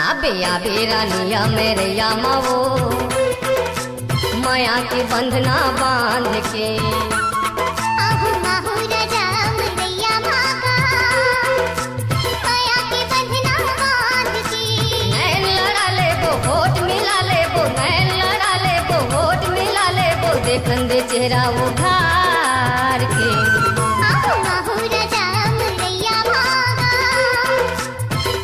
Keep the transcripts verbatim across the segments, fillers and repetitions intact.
अबे आबे रानिया मेरैया मा वो, मया के बंधना बांध के। आहू माहू राजा मेरैया मा गा, मया के बंधना बांध के। नैन लड़ा लेबो, होठ मिला लेबो, नैन लड़ा लेबो, होठ मिला लेबो, देखन दे चेहरा उघार के। आहू माहू राजा मेरैया मा गा,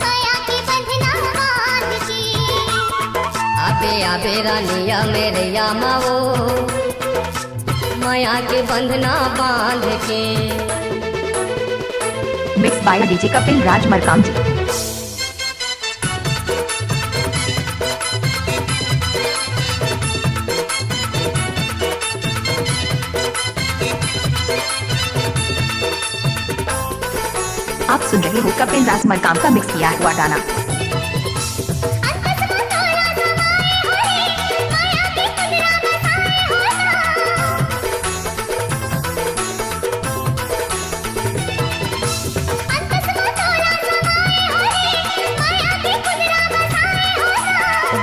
मया के बंधना बांध के। आबे आबे रानिया मेरैया मा वो, मया के बंधना बांध के। Mixed by DJ Kapil Raj Markamji। आप सुन रहे हो कपिल राज मरकाम का मिक्स किया हुआ गाना।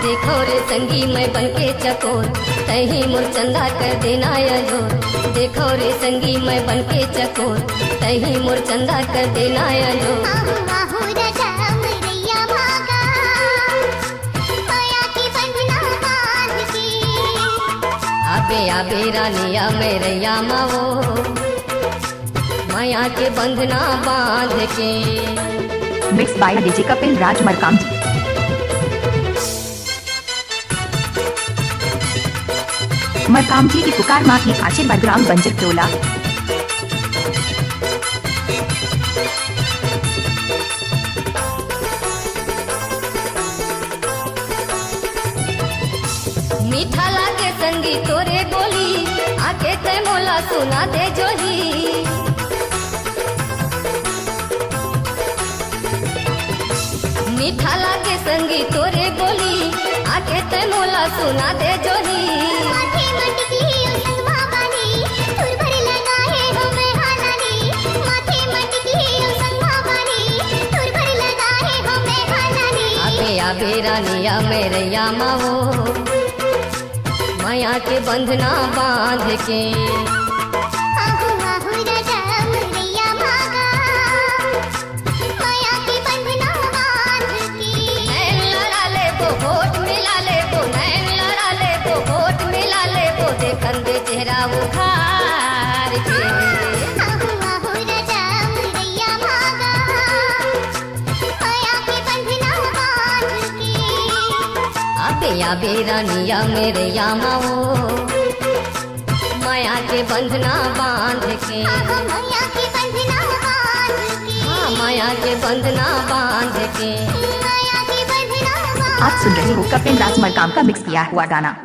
देखो रे संगी मैं बन के चकोर, तहीं मोर चंदा कर देना अजोर। देखो रे संगी मैं बन के चकोर, तहीं मोर चंदा कर देना अजोर। आहू आहू राजा मेरैया मा गा, मया के बंधना बांध के। आबे आबे रानिया मेरैया मा वो, मया के बंधना बांध के। Mixed by DJ Kapil Raj Markamji। मरकामजी की पुकार मा की आशीर्वाद ग्राम बंजर टोला। मीठा लागे संगी तोरे बोली, आके तै मोला सुना दे जोही। मीठा लागे संगी तोरे बोली, आके तै मोला सुना दे जोही। माथे मटकी ओ संगमा बानी, तुर भर लगाए हो मैं हालानी। माथे मटकी ओ संगमा बानी, तुर भर लगाए हो मैं हालानी। आबे आबे रानिया मेरैया मा वो, मया के बंधना बांध के। आहू आहू राजा मेरैया मा गा, मया के बंधना बांध के। नैन लड़ा लेबो, होठ मिला लेबो, नैन लड़ा लेबो, होठ मिला लेबो, देखन दे चेहरा उघार के। आहू आहू राजा मेरैया मा गा, मया के बंधना बांध के। आबे आबे रानिया मेरैया मा वो, मया के बंधना बांध के। आहा, मया के बंधना बांध के। हाँ, मया के बंधना बांध के। मया के बंधना बांध के। आप सुन रहे हो कपिल राज मरकाम का मिक्स किया हुआ गाना।